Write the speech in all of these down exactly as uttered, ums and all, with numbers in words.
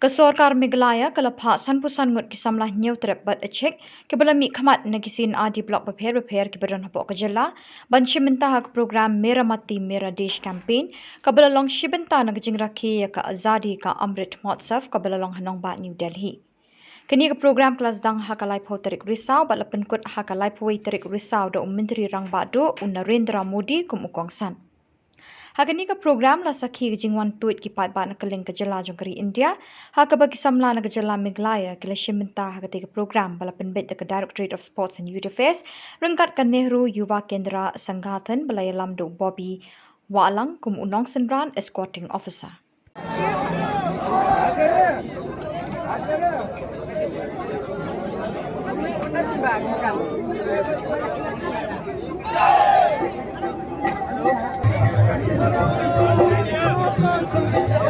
Ka sorkar Meghalaya ka la phah sanphew san ngut ki samla hynñiewtrep bad achik kiba la mihkhmat na ki C and R D block bapher bapher kiba don hapoh ka jylla ban shim bynta ha ka program Mera Mati Mera Desh campaign, kaba la long shi bynta na ka jingrakhe ïa ka Azadi Ka Amrit Mahotsav kaba la long ha nongbah New Delhi. Kane ka program ka la sdang ha ka laiphew tarik Risaw bad la pynkut ha ka laiphew wei tarik Risaw da u Myntri Rangbah Duh u Narendra Modi kum u kongsan. Ha kane ka program la sakhi ka jingwan tuid ki paidbah na kylleng ka jylla jong ka ri India ha kaba ki samla na ka jylla Meghalaya ki la shim bynta ha katei ka program ba la pynbeit da ka Directorate of Sports and Youth Affairs ryngkat ka Nehru Yuva Kendra Sangathan ba la ïalam da u Bobby Wahlang kum u nongsynran escorting officer.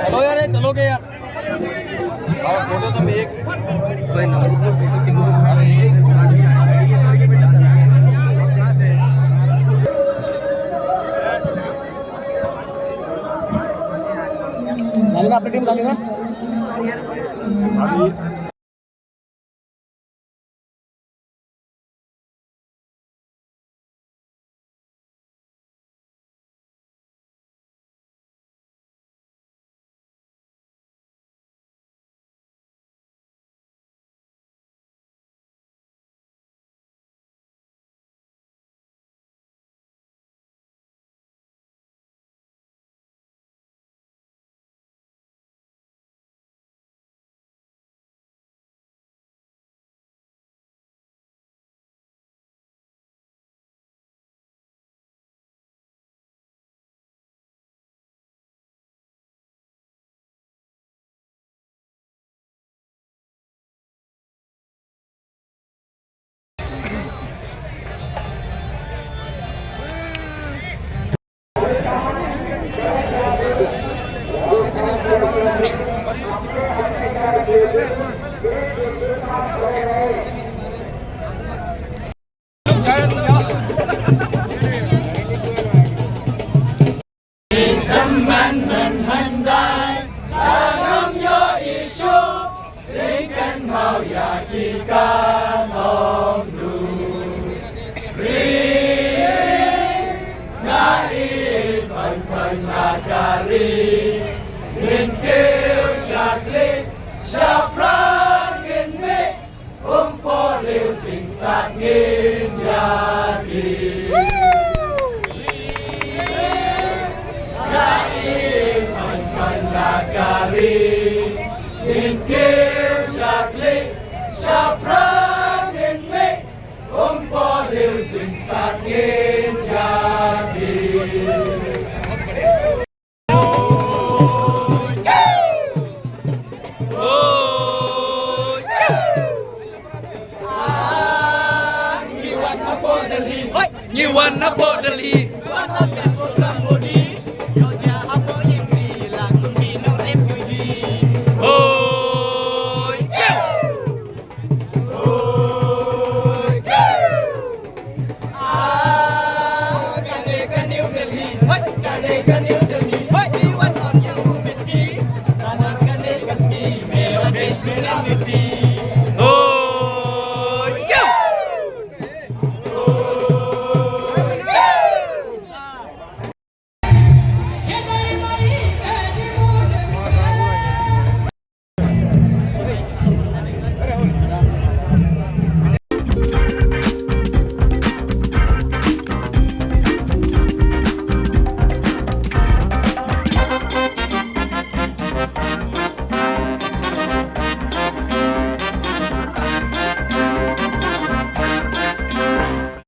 चलो यार, ये चलोगे यार? और फोटो तो मैं एक भाई ना, फोटो किंग। अरे, एक झाली ना आपली टीम, झाली ना? Ngi wan hapoh Delhi. Hoi.